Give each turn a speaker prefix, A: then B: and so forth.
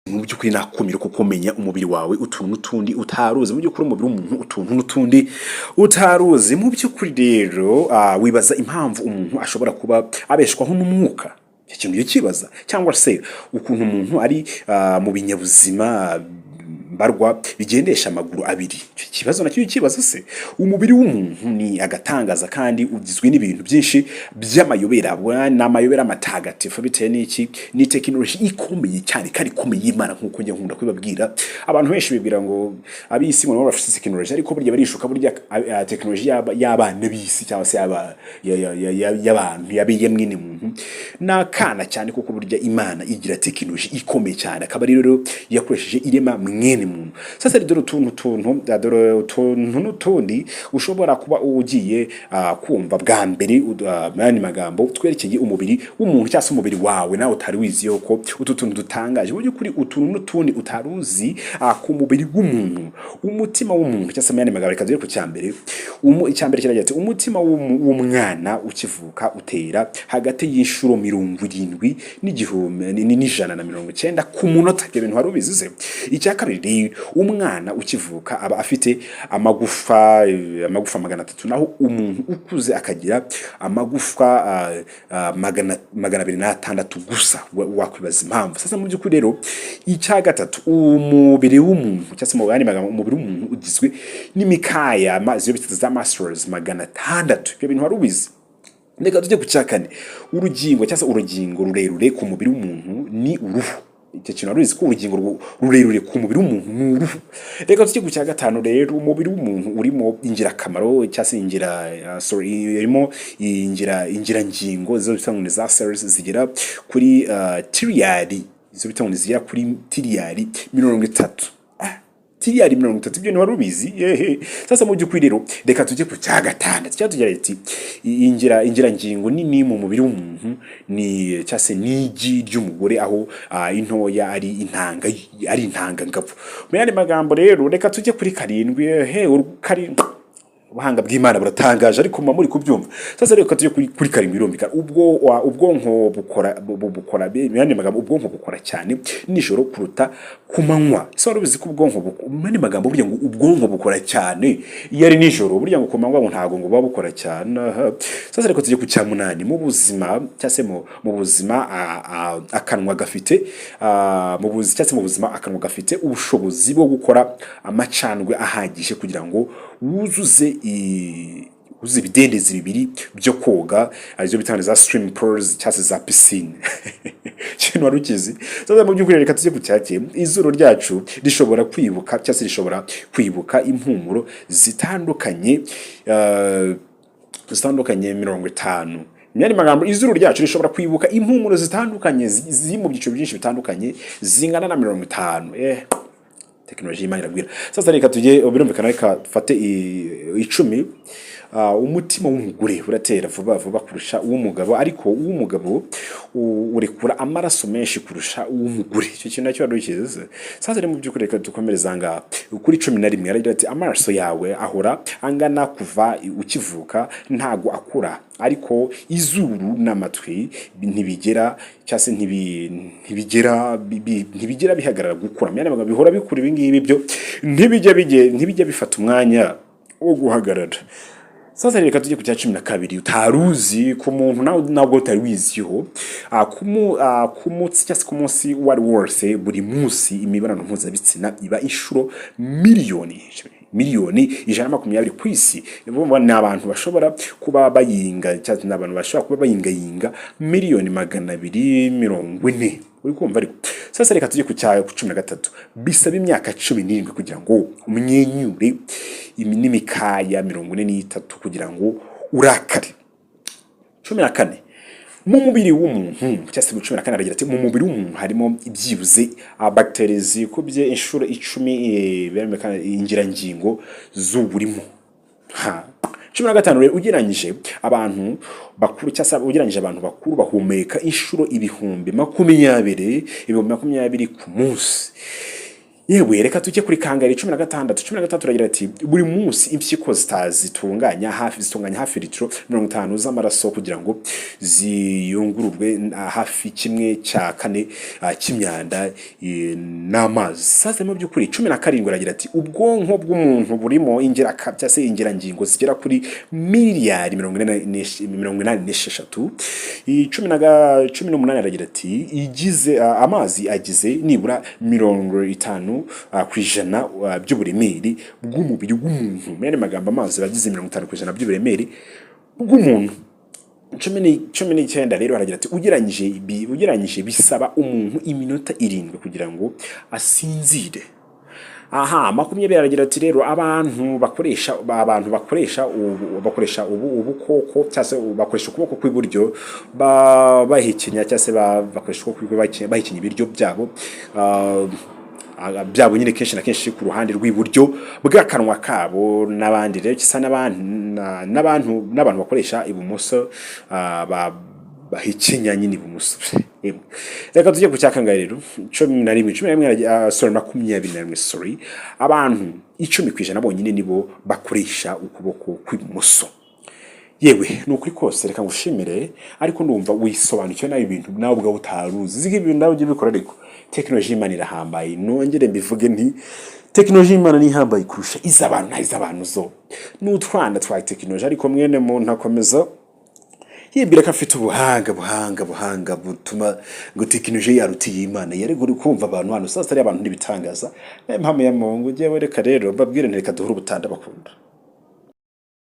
A: Mu by'ukuri ni akumiro ko kumenya umubiri wawe utuntu n'utundi utaruzi. Mu by'ukuri umubiri w'umuntu utuntu n'utundi utaruzi. Mu by'ukuri rero wibaza impamvu umuntu ashobora kuba abeshwaho n'umwuka. Icyo kintu ujya ukibaza? Cyangwa se ukuntu umuntu ari mu binyabuzima mbarwa bigendesha amaguru abiri? Icyo kibazo nacyo ukibaza se? Umubiri w'umuntu ni agatangaza kandi ugizwe n'ibintu byinshi by'amayobera. Ni amayobera matagatifu. Bitewe n'iki? Ni tekinoloji ikomeye cyane kandi ikomeye y'Imana, nk'uko njya nkunda kubibabwira. Abantu benshi bibwira ngo ab'isi ngo nabo bafite tekinoloji, ariko burya barishuka. Burya tekinoloji y'abana b'isi cyangwa se y'abantu yabiye mwene muntu ni akana cyane, kuko burya Imana igira tekinoloji ikomeye cyane, akaba rero yakoresheje irema mwene muntu. Sasa rero dore utuntu n'utundi ushobora kuba ugiye kumva bwa mbere, mu yandi magambo twerekeye umubiri w'umuntu cyangwa se umubiri wawe nawe utari wiziyeho ko utu tuntu dutangaje. Mu by'ukuri utuntu n'utundi utari uzi ku mubiri w'umuntu, umutima w'umuntu, cyangwa se mu yandi magambo, reka duhere ku cyambere. Icyambere kiragira ati: umutima w'umwana ukivuka utera hagati y'inshuro 70 n'igihumbi n'190 ku munota. Ibyo bintu wari ubizi se? Icya kabiri rero, umwana ukivuka aba afite amagufa 300, naho umuntu ukuze akagira amagufa 206 gusa. Wakwibaza impamvu. Sasa mu by'ukuri rero, icya gatatu, umubiri w'umuntu, cyangwa se mu yandi magambo, umubiri w'umuntu ugizwe n'imikaya izo bita za muscles 600. Ibyo bintu wari ubizi? Reka tujye ku cya kane. Urugingo cyangwa se urugingo rurerure ku mubiri w'umuntu ni uruhu. Icyo kintu wari uzi ko urugingo rurerure ku mubiri w'umuntu ni uruhu? Reka tujye ku cya gatanu rero. Umubiri w'umuntu urimo ingirakamaro cyangwa se ingira sorry, urimo ingirangingo zo bita ngo ni za cells zigera kuri tiriyari, izo bita ngo ni zigera kuri tiriyari 30. Tiriyari 30, ibyo ntiwari ubizi? Yehe. Sasa mu by'ukuri rero, reka tujye ku cya gatandatu. Cyatugira ati ingirangingo nini mu mubiri w'umuntu ni cyangwa se n'igi ry'umugore, aho intoya ari intanga, ari intangangabo. Mu yandi magambo rero, reka tujye kuri karindwi. He, karindwi, ubuhanga bw'Imana buratangaje, ariko muba muri kubyumva. Sasa reka tujye kuri karindwi. Birumvikana, ubwonko bukora, mu yandi magambo, ubwonko bukora cyane nijoro kuruta ku manywa. Ese wari ubizi ko ubwonko mu yandi magambo, burya ngo ubwonko bukora cyane iyo ari nijoro, burya ngo ku manywa ngo ntabwo ngo buba bukora cyane? Aha. Sasa reka tujye ku cya munani. Mu buzima cyangwa se mu buzima akanwa gafite mu buzima cyangwa se mu buzima akanwa gafite ubushobozi bwo gukora amacandwe ahagije kugira ngo wuzuze ibidendezi bibiri byo koga, arizo bita za swimming pools cyangwa se za piscine. Ikintu wari ukizi? Sasa mu by'ukuri, reka tujye ku cyake. Izuru ryacu rishobora kwibuka cyangwa se rishobora kwibuka impumuro zitandukanye 50. Mu yandi magambo, izuru ryacu rishobora kwibuka impumuro zitandukanye ziri mu byiciro byinshi bitandukanye zingana na 50. Tekinoloji y'Imana iragwira. Sasa reka tujye, birumvikana, reka dufate 10. Umutima w'umugore uratera vuba vuba kurusha uw'umugabo, ariko uw'umugabo urekura amaraso menshi kurusha uw'umugore. Icyo kintu nacyo wari ukizi? Sasa rero mu by'ukuri, reka dukomereze aha ngaha kuri 11. Aragira ati: amaraso yawe ahora angana kuva ukivuka, ntago akura, ariko izuru n'amatwi ntibigera cyangwa se ntibigera bihagarara gukura. Mu yandi magambo, bihora bikura. Ibi ngibi byo ntibijya bifata umwanya wo guhagarara. Sasa reka tujye ku cya 12 utaruzi ku muntu nawe ntabwo utari wiziho. Ku munsi cyangwa se ku munsi uwo ari wose, buri munsi, imibonano mpuzabitsina iba inshuro miliyoni 120 ku isi. Ni abantu bashobora kuba bayinga cyangwa ni abantu bashobora kuba bayingayinga miliyoni 240. Uri kumva? Ariko sasa reka tujye ku cya 13. Bisaba imyaka 17 kugira ngo umwenyure n'imikaya 43 kugira ngo urakare. 14, mu mubiri w'umuntu cyangwa se 14, aragira ati: mu mubiri w'umuntu harimo ibyibuze bagiteri zikubye inshuro 10 birumvikana ingirangingo z'uburimo. Ha. 15 rero, ugereranyije abantu bakuru cyangwa se ugereranyije abantu bakuru bahumeka inshuro 20,000 ku munsi. Yewe, reka tujye kuri kangari 16. 16 aragira ati: buri munsi impyiko zitunganya hafi litiro 50 z'amaraso kugira ngo ziyungururwe hafi 1/4 cy'imyanda n'amazi. Sasa mu by'ukuri 17 aragira ati: ubwonko bw'umuntu burimo cyangwa se ingirangingo zigera kuri miliyari 83. 18 aragira ati: igize amazi agize nibura 50% by'uburemere bw'umubiri w'umuntu. Mu yandi magambo, amazi agize 50% by'uburemere bw'umuntu. 19 rero aragira ati: ugereranyije bisaba umuntu iminota 7 kugira ngo asinzire. Aha, 20 aragira ati rero abantu bakoresha ubu ubukoko cyangwa se bakoresha ukuboko kw'iburyo bahekenya, cyangwa se bakoresha ukuboko kw'iburyo bahekenya ibiryo byabo byabo nyine, kenshi na kenshi ku ruhande rw'iburyo bw'akanwa kabo. N'abandi rero gisa n'abantu bakoresha ibumoso, bahekenya nyine ibumoso. Yemwe. Reka tujye ku cyakangahe rero? 11, 11, sorry, 21, sorry. Abantu 10% bonyine nibo bakoresha ukuboko kw'ibumoso. Yewe, ni ukuri kose, reka ngushimire, ariko ndumva wisobanukiwe nawe ibintu nawe ubwawe utaruzi. Ziga ibintu nawe ujye ubikora, ariko tekinoloji y'Imana irahambaye. Nongere mbivuge nti: tekinoloji y'Imana ni ihambaye kurusha iz'abantu, nta iz'abantu zo ni utwana twa tekinoloji. Ariko mwene muntu akomeza yibwira ko afite ubuhanga buhanga butuma ngo tekinoloji yarutiye Imana. Yari uri kumva abantu hano sasa ari abantu n'ibitangaza. Nayo mpamvu ya Mungu. Njyewe reka rero mbabwire nti: reka duhure ubutanda bakunda.